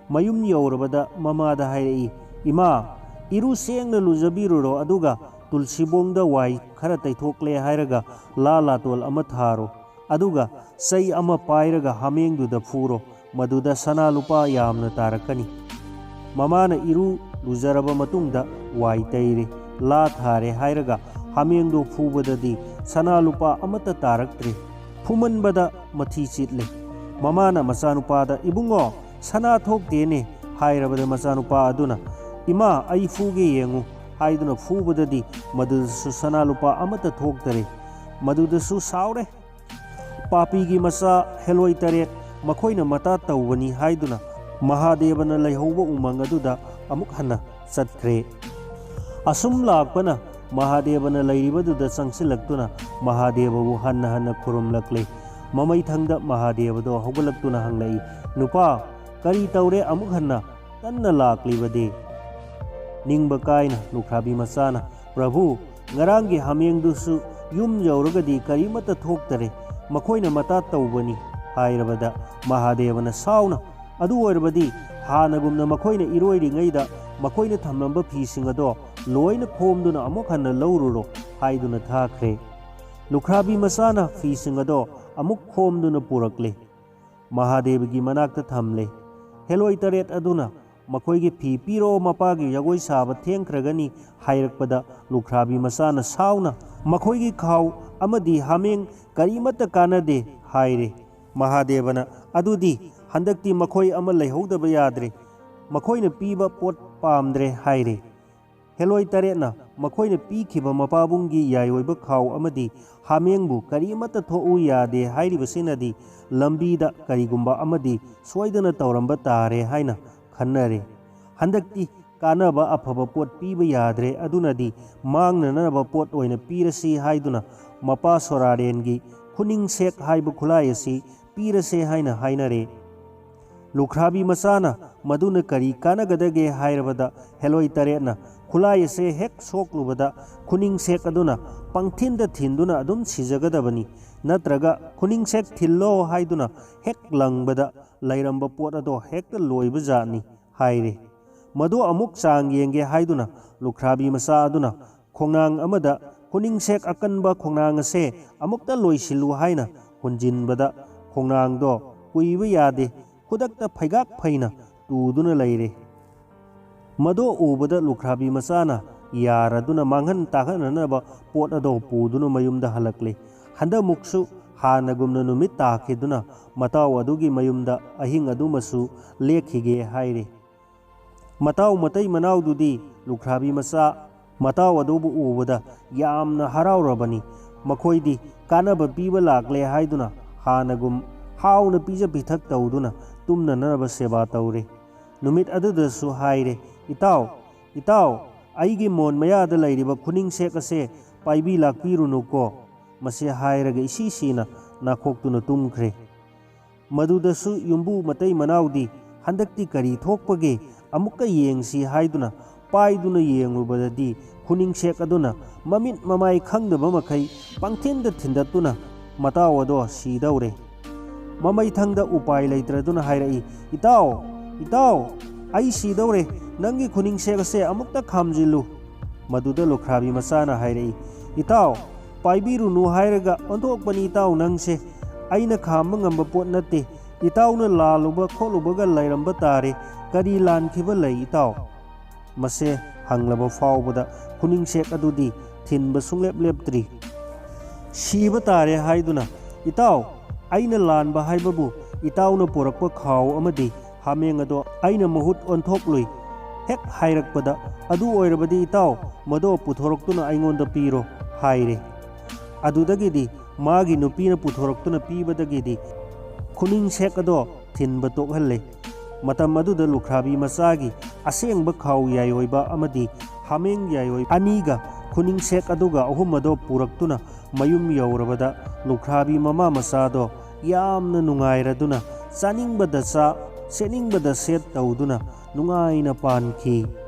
ꯃꯌꯨꯝ ꯌꯧꯔꯕꯗ ꯃꯃꯥꯗ ꯍꯥꯏꯔꯛꯏ, "ꯏꯃꯥ, ꯏꯔꯨ ꯁꯦꯡꯅ ꯂꯨꯖꯕꯤꯔꯨꯔꯣ, ꯑꯗꯨꯒ ꯇꯨꯜꯁꯤꯕꯣꯡꯗ ꯋꯥꯏ ꯈꯔ ꯇꯩꯊꯣꯛꯂꯦ ꯍꯥꯏꯔꯒ ꯂꯥ ꯂꯥꯇꯣꯜ ꯑꯃ ꯊꯥꯔꯣ, ꯑꯗꯨꯒ ꯆꯩ ꯑꯃ ꯄꯥꯏꯔꯒ ꯍꯥꯃꯦꯡꯗꯨꯗ ꯐꯨꯔꯣ, ꯃꯗꯨꯗ ꯁꯅꯥ ꯂꯨꯄꯥ ꯌꯥꯝꯅ ꯇꯥꯔꯛꯀꯅꯤ꯫" ꯃꯃꯥꯅ ꯏꯔꯨ ꯂꯨꯖꯔꯕ ꯃꯇꯨꯡꯗ ꯋꯥꯏ ꯇꯩꯔꯦ, ꯂꯥ ꯊꯥꯔꯦ ꯍꯥꯏꯔꯒ ꯍꯥꯃꯦꯡꯗꯣ ꯐꯨꯕꯗꯗꯤ ꯁꯅꯥ ꯂꯨꯄꯥ ꯑꯃꯠꯇ ꯇꯥꯔꯛꯇ꯭ꯔꯦ꯫ ꯐꯨꯃꯟꯕꯗ ꯃꯊꯤ ꯆꯤꯠꯂꯦ꯫ ꯃꯃꯥꯅ ꯃꯆꯥꯅꯨꯄꯥꯗ, "ꯏꯕꯨꯡꯉꯣ, ꯁꯅꯥ ꯊꯣꯛꯇꯦꯅꯦ" ꯍꯥꯏꯔꯕꯗ ꯃꯆꯥꯅꯨꯄꯥ ꯑꯗꯨꯅ, "ꯏꯃꯥ, ꯑꯩ ꯐꯨꯒꯦ ꯌꯦꯡꯉꯨ" ꯍꯥꯏꯗꯨꯅ ꯐꯨꯕꯗꯗꯤ ꯃꯗꯨꯗꯁꯨ ꯁꯅꯥ ꯂꯨꯄꯥ ꯑꯃꯠꯇ ꯊꯣꯛꯇꯔꯦ꯫ ꯃꯗꯨꯗꯁꯨ ꯁꯥꯎꯔꯦ꯫ "ꯄꯥꯄꯤꯒꯤ ꯃꯆꯥ ꯍꯦꯂꯣꯏ ꯇꯔꯦꯠ, ꯃꯈꯣꯏꯅ ꯃꯇꯥ ꯇꯧꯕꯅꯤ" ꯍꯥꯏꯗꯨꯅ ꯃꯍꯥꯗꯦꯕꯅ ꯂꯩꯍꯧꯕ ꯎꯃꯪ ꯑꯗꯨꯗ ꯑꯃꯨꯛ ꯍꯟꯅ ꯆꯠꯈ꯭ꯔꯦ꯫ ꯑꯁꯨꯝ ꯂꯥꯛꯄꯅ ꯃꯍꯥꯗꯦꯕꯅ ꯂꯩꯔꯤꯕꯗꯨꯗ ꯆꯪꯁꯤꯜꯂꯛꯇꯨꯅ ꯃꯍꯥꯗꯦꯕꯕꯨ ꯍꯟꯅ ꯍꯟꯅ ꯈꯨꯔꯨꯝꯂꯛꯂꯦ꯫ ꯃꯃꯩꯊꯪꯗ ꯃꯍꯥꯗꯦꯕꯗꯣ ꯍꯧꯒꯠꯂꯛꯇꯨꯅ ꯍꯪꯂꯛꯏ, "ꯅꯨꯄꯥ, ꯀꯔꯤ ꯇꯧꯔꯦ ꯑꯃꯨꯛ ꯍꯟꯅ ꯇꯟꯅ ꯂꯥꯛꯂꯤꯕꯗꯤ?" ꯅꯤꯡꯕ ꯀꯥꯏꯅ ꯂꯨꯈ꯭ꯔꯥꯕꯤ ꯃꯆꯥꯅ, "ꯄ꯭ꯔꯚꯨ, ꯉꯔꯥꯡꯒꯤ ꯍꯥꯃꯦꯡꯗꯨꯁꯨ ꯌꯨꯝ ꯌꯧꯔꯒꯗꯤ ꯀꯔꯤꯃꯠꯇ ꯊꯣꯛꯇꯔꯦ, ꯃꯈꯣꯏꯅ ꯃꯇꯥ ꯇꯧꯕꯅꯤ" ꯍꯥꯏꯔꯕꯗ ꯃꯍꯥꯗꯦꯕꯅ ꯁꯥꯎꯅ, "ꯑꯗꯨ ꯑꯣꯏꯔꯕꯗꯤ ꯍꯥꯟꯅꯒꯨꯝꯅ ꯃꯈꯣꯏꯅ ꯏꯔꯣꯏꯔꯤꯉꯩꯗ ꯃꯈꯣꯏꯅ ꯊꯝꯂꯝꯕ ꯐꯤꯁꯤꯡ ꯑꯗꯣ ꯂꯣꯏꯅ ꯈꯣꯝꯗꯨꯅ ꯑꯃꯨꯛ ꯍꯟꯅ ꯂꯧꯔꯨꯔꯣ" ꯍꯥꯏꯗꯨꯅ ꯊꯥꯈ꯭ꯔꯦ꯫ ꯂꯨꯈ꯭ꯔꯥꯕꯤ ꯃꯆꯥꯅ ꯐꯤꯁꯤꯡ ꯑꯗꯣ ꯑꯃꯨꯛ ꯈꯣꯝꯗꯨꯅ ꯄꯨꯔꯛꯂꯦ꯫ ꯃꯍꯥꯗꯦꯕꯒꯤ ꯃꯅꯥꯛꯇ ꯊꯝꯂꯦ꯫ ꯍꯦꯂꯣꯏ ꯇꯔꯦꯠ ꯑꯗꯨꯅ ꯃꯈꯣꯏꯒꯤ ꯐꯤ ꯄꯤꯔꯣ, ꯃꯄꯥꯒꯤ ꯖꯒꯣꯏ ꯁꯥꯕ ꯊꯦꯡꯈ꯭ꯔꯒꯅꯤ ꯍꯥꯏꯔꯛꯄꯗ ꯂꯨꯈ꯭ꯔꯥꯕꯤ ꯃꯆꯥꯅ ꯁꯥꯎꯅ, "ꯃꯈꯣꯏꯒꯤ ꯈꯥꯎ ꯑꯃꯗꯤ ꯍꯥꯃꯦꯡ ꯀꯔꯤꯃꯠꯇ ꯀꯥꯟꯅꯗꯦ" ꯍꯥꯏꯔꯦ꯫ ꯃꯍꯥꯗꯦꯕꯅ, "ꯑꯗꯨꯗꯤ ꯍꯟꯗꯛꯇꯤ ꯃꯈꯣꯏ ꯑꯃ ꯂꯩꯍꯧꯗꯕ ꯌꯥꯗ꯭ꯔꯦ, ꯃꯈꯣꯏꯅ ꯄꯤꯕ ꯄꯣꯠ ꯄꯥꯝꯗ꯭ꯔꯦ" ꯍꯥꯏꯔꯦ꯫ ꯍꯦꯂꯣꯏ ꯇꯔꯦꯠꯅ ꯃꯈꯣꯏꯅ ꯄꯤꯈꯤꯕ ꯃꯄꯥꯕꯨꯡꯒꯤ ꯌꯥꯏꯑꯣꯏꯕ ꯈꯥꯎ ꯑꯃꯗꯤ ꯍꯥꯃꯦꯡꯕꯨ ꯀꯔꯤꯃꯠꯇ ꯊꯣꯛꯎ ꯌꯥꯗꯦ ꯍꯥꯏꯔꯤꯕꯁꯤꯅꯗꯤ ꯂꯝꯕꯤꯗ ꯀꯔꯤꯒꯨꯝꯕ ꯑꯃꯗꯤ ꯁꯣꯏꯗꯅ ꯇꯧꯔꯝꯕ ꯇꯥꯔꯦ ꯍꯥꯏꯅ ꯈꯟꯅꯔꯦ꯫ ꯍꯟꯗꯛꯇꯤ ꯀꯥꯟꯅꯕ ꯑꯐꯕ ꯄꯣꯠ ꯄꯤꯕ ꯌꯥꯗ꯭ꯔꯦ, ꯑꯗꯨꯅꯗꯤ ꯃꯥꯡꯅꯅꯕ ꯄꯣꯠ ꯑꯣꯏꯅ ꯄꯤꯔꯁꯤ ꯍꯥꯏꯗꯨꯅ ꯃꯄꯥ ꯁꯣꯔꯥꯔꯦꯟꯒꯤ ꯈꯨꯅꯤꯡꯁꯦꯛ ꯍꯥꯏꯕ ꯈꯨꯠꯂꯥꯏ ꯑꯁꯤ ꯄꯤꯔꯁꯦ ꯍꯥꯏꯅ ꯍꯥꯏꯅꯔꯦ꯫ ꯂꯨꯈ꯭ꯔꯥꯕꯤ ꯃꯆꯥꯅ ꯃꯗꯨꯅ ꯀꯔꯤ ꯀꯥꯟꯅꯒꯗꯒꯦ ꯍꯥꯏꯔꯕꯗ, ꯍꯦꯂꯣꯏ ꯇꯔꯦꯠꯅ ꯈꯨꯠꯂꯥꯏ ꯑꯁꯦ ꯍꯦꯛ ꯁꯣꯛꯂꯨꯕꯗ ꯈꯨꯅꯤꯡꯁꯦꯛ ꯑꯗꯨꯅ ꯄꯪꯊꯤꯟꯗ ꯊꯤꯟꯗꯨꯅ ꯑꯗꯨꯝ ꯁꯤꯖꯒꯗꯕꯅꯤ, ꯅꯠꯇ꯭ꯔꯒ ꯈꯨꯅꯤꯡꯁꯦꯛ ꯊꯤꯜꯂꯣ ꯍꯥꯏꯗꯨꯅ ꯍꯦꯛ ꯂꯪꯕꯗ ꯂꯩꯔꯝꯕ ꯄꯣꯠ ꯑꯗꯣ ꯍꯦꯛꯇ ꯂꯣꯏꯕ ꯖꯥꯠꯅꯤ ꯍꯥꯏꯔꯦ꯫ ꯃꯗꯨ ꯑꯃꯨꯛ ꯆꯥꯡ ꯌꯦꯡꯒꯦ ꯍꯥꯏꯗꯨꯅ ꯂꯨꯈ꯭ꯔꯥꯕꯤ ꯃꯆꯥ ꯑꯗꯨꯅ ꯈꯣꯡꯅꯥꯡ ꯑꯃꯗ ꯈꯨꯅꯤꯡꯁꯦꯛ ꯑꯀꯟꯕ ꯈꯣꯡꯅꯥꯡ ꯑꯁꯦ ꯑꯃꯨꯛꯇ ꯂꯣꯏꯁꯤꯜꯂꯨ ꯍꯥꯏꯅ ꯍꯨꯟꯖꯤꯟꯕꯗ, ꯈꯣꯡꯅꯥꯡꯗꯣ ꯀꯨꯏꯕ ꯌꯥꯗꯦ, ꯈꯨꯗꯛꯇ ꯐꯩꯒꯥꯛ ꯐꯩꯅ ꯇꯨꯗꯨꯅ ꯂꯩꯔꯦ꯫ ꯃꯗꯨ ꯎꯕꯗ ꯂꯨꯈ꯭ꯔꯥꯕꯤ ꯃꯆꯥꯅ ꯌꯥꯔꯗꯨꯅ ꯃꯥꯡꯍꯟ ꯇꯥꯛꯍꯟꯅꯅꯕ ꯄꯣꯠ ꯑꯗꯨ ꯄꯨꯗꯨꯅ ꯃꯌꯨꯝꯗ ꯍꯜꯂꯛꯂꯦ꯫ ꯍꯟꯗꯛꯃꯨꯛꯁꯨ ꯍꯥꯟꯅꯒꯨꯝꯅ ꯅꯨꯃꯤꯠ ꯇꯥꯈꯤꯗꯨꯅ ꯃꯇꯥꯎ ꯑꯗꯨꯒꯤ ꯃꯌꯨꯝꯗ ꯑꯍꯤꯡ ꯑꯗꯨꯃꯁꯨ ꯂꯦꯛꯈꯤꯒꯦ ꯍꯥꯏꯔꯦ꯫ ꯃꯇꯥꯎ ꯃꯇꯩ ꯃꯅꯥꯎꯗꯨꯗꯤ ꯂꯨꯈ꯭ꯔꯥꯕꯤ ꯃꯆꯥ ꯃꯇꯥꯎ ꯑꯗꯨꯕꯨ ꯎꯕꯗ ꯌꯥꯝꯅ ꯍꯔꯥꯎꯔꯕꯅꯤ꯫ ꯃꯈꯣꯏꯗꯤ ꯀꯥꯟꯅꯕ ꯄꯤꯕ ꯂꯥꯛꯂꯦ ꯍꯥꯏꯗꯨꯅ ꯍꯥꯟꯅꯒꯨꯝ ꯍꯥꯎꯅ ꯄꯤꯖ ꯄꯤꯊꯛ ꯇꯧꯗꯨꯅ ꯇꯨꯝꯅꯅꯕ ꯁꯦꯕꯥ ꯇꯧꯔꯦ꯫ ꯅꯨꯃꯤꯠ ꯑꯗꯨꯗꯁꯨ ꯍꯥꯏꯔꯦ, "ꯏꯇꯥꯎ, ꯏꯇꯥꯎ, ꯑꯩꯒꯤ ꯃꯣꯟ ꯃꯌꯥꯗ ꯂꯩꯔꯤꯕ ꯈꯨꯅꯤꯡꯁꯦꯛ ꯑꯁꯦ ꯄꯥꯏꯕꯤ ꯂꯥꯛꯄꯤꯔꯨꯅꯨꯀꯣ"꯫ ꯃꯁꯤ ꯍꯥꯏꯔꯒ ꯏꯁꯤ ꯁꯤꯅ ꯅꯥꯈꯣꯛꯇꯨꯅ ꯇꯨꯝꯈ꯭ꯔꯦ꯫ ꯃꯗꯨꯗꯁꯨ ꯌꯨꯝꯕꯨ ꯃꯇꯩ ꯃꯅꯥꯎꯗꯤ ꯍꯟꯗꯛꯇꯤ ꯀꯔꯤ ꯊꯣꯛꯄꯒꯦ ꯑꯃꯨꯛꯀ ꯌꯦꯡꯁꯤ ꯍꯥꯏꯗꯨꯅ ꯄꯥꯏꯗꯨꯅ ꯌꯦꯡꯂꯨꯕꯗꯗꯤ ꯈꯨꯅꯤꯡꯁꯦꯛ ꯑꯗꯨꯅ ꯃꯃꯤꯠ ꯃꯃꯥꯏ ꯈꯪꯗꯕ ꯃꯈꯩ ꯄꯪꯊꯤꯟꯗ ꯊꯤꯟꯗꯠꯇꯨꯅ ꯃꯇꯥꯎ ꯑꯗꯣ ꯁꯤꯗꯧꯔꯦ꯫ ꯃꯃꯩꯊꯪꯗ ꯎꯄꯥꯏ ꯂꯩꯇ꯭ꯔꯗꯨꯅ ꯍꯥꯏꯔꯛꯏ, "ꯏꯇꯥꯎ, ꯏꯇꯥꯎ, ꯑꯩ ꯁꯤꯗꯧꯔꯦ, ꯅꯪꯒꯤ ꯈꯨꯅꯤꯡꯁꯦꯛ ꯑꯁꯦ ꯑꯃꯨꯛꯇ ꯈꯥꯝꯖꯤꯜꯂꯨ"꯫ ꯃꯗꯨꯗ ꯂꯨꯈ꯭ꯔꯥꯕꯤ ꯃꯆꯥꯅ ꯍꯥꯏꯔꯛꯏ, "ꯏꯇꯥꯎ, ꯄꯥꯏꯕꯤꯔꯨꯅꯨ ꯍꯥꯏꯔꯒ ꯑꯣꯟꯊꯣꯛꯄꯅꯤ ꯏꯇꯥꯎ ꯅꯪꯁꯦ꯫ ꯑꯩꯅ ꯈꯥꯝꯕ ꯉꯝꯕ ꯄꯣꯠ ꯅꯠꯇꯦ꯫ ꯏꯇꯥꯎꯅ ꯂꯥꯜꯂꯨꯕ ꯈꯣꯠꯂꯨꯕꯒ ꯂꯩꯔꯝꯕ ꯇꯥꯔꯦ꯫ ꯀꯔꯤ ꯂꯥꯟꯈꯤꯕ ꯂꯩ ꯏꯇꯥꯎ?" ꯃꯁꯦ ꯍꯪꯂꯕ ꯐꯥꯎꯕꯗ ꯈꯨꯅꯤꯡꯁꯦꯛ ꯑꯗꯨꯗꯤ ꯊꯤꯟꯕ ꯁꯨꯡꯂꯦꯞ ꯂꯦꯞꯇ꯭ꯔꯤ꯫ ꯁꯤꯕ ꯇꯥꯔꯦ ꯍꯥꯏꯗꯨꯅ, "ꯏꯇꯥꯎ, ꯑꯩꯅ ꯂꯥꯟꯕ ꯍꯥꯏꯕꯕꯨ ꯏꯇꯥꯎꯅ ꯄꯨꯔꯛꯄ ꯈꯥꯎ ꯑꯃꯗꯤ ꯍꯥꯃꯦꯡ ꯑꯗꯣ ꯑꯩꯅ ꯃꯍꯨꯠ ꯑꯣꯟꯊꯣꯛꯂꯨꯏ꯫ ꯍꯦꯛ ꯍꯥꯏꯔꯛꯄꯗ, 'ꯑꯗꯨ ꯑꯣꯏꯔꯕꯗꯤ ꯏꯇꯥꯎ, ꯃꯗꯣ ꯄꯨꯊꯣꯔꯛꯇꯨꯅ ꯑꯩꯉꯣꯟꯗ ꯄꯤꯔꯣ' ꯍꯥꯏꯔꯦ꯫ ꯑꯗꯨꯗꯒꯤꯗꯤ ꯃꯥꯒꯤ ꯅꯨꯄꯤꯅ ꯄꯨꯊꯣꯔꯛꯇꯨꯅ ꯄꯤꯕꯗꯒꯤꯗꯤ ꯈꯨꯅꯤꯡꯁꯦꯛ ꯑꯗꯣ ꯊꯤꯟꯕ ꯇꯣꯛꯍꯜꯂꯦ꯫ ꯃꯇꯝ ꯑꯗꯨꯗ ꯂꯨꯈ꯭ꯔꯥꯕꯤ ꯃꯆꯥꯒꯤ ꯑꯁꯦꯡꯕ ꯈꯥꯎ ꯌꯥꯏꯑꯣꯏꯕ ꯑꯃꯗꯤ ꯍꯥꯃꯦꯡ ꯌꯥꯏꯑꯣꯏꯕ ꯑꯅꯤꯒ ꯈꯨꯅꯤꯡꯁꯦꯛ ꯑꯗꯨꯒ ꯑꯍꯨꯝ ꯑꯗꯣ ꯄꯨꯔꯛꯇꯨꯅ ꯃꯌꯨꯝ ꯌꯧꯔꯕꯗ ꯂꯨꯈ꯭ꯔꯥꯕꯤ ꯃꯃꯥ ꯃꯆꯥꯗꯣ ꯌꯥꯝꯅ ꯅꯨꯡꯉꯥꯏꯔꯗꯨꯅ ꯆꯥꯅꯤꯡꯕꯗ ꯆꯥ, ꯁꯦꯠꯅꯤꯡꯕꯗ ꯁꯦꯠ ꯇꯧꯗꯨꯅ ꯅꯨꯡꯉꯥꯏꯅ ꯄꯥꯟꯈꯤ꯫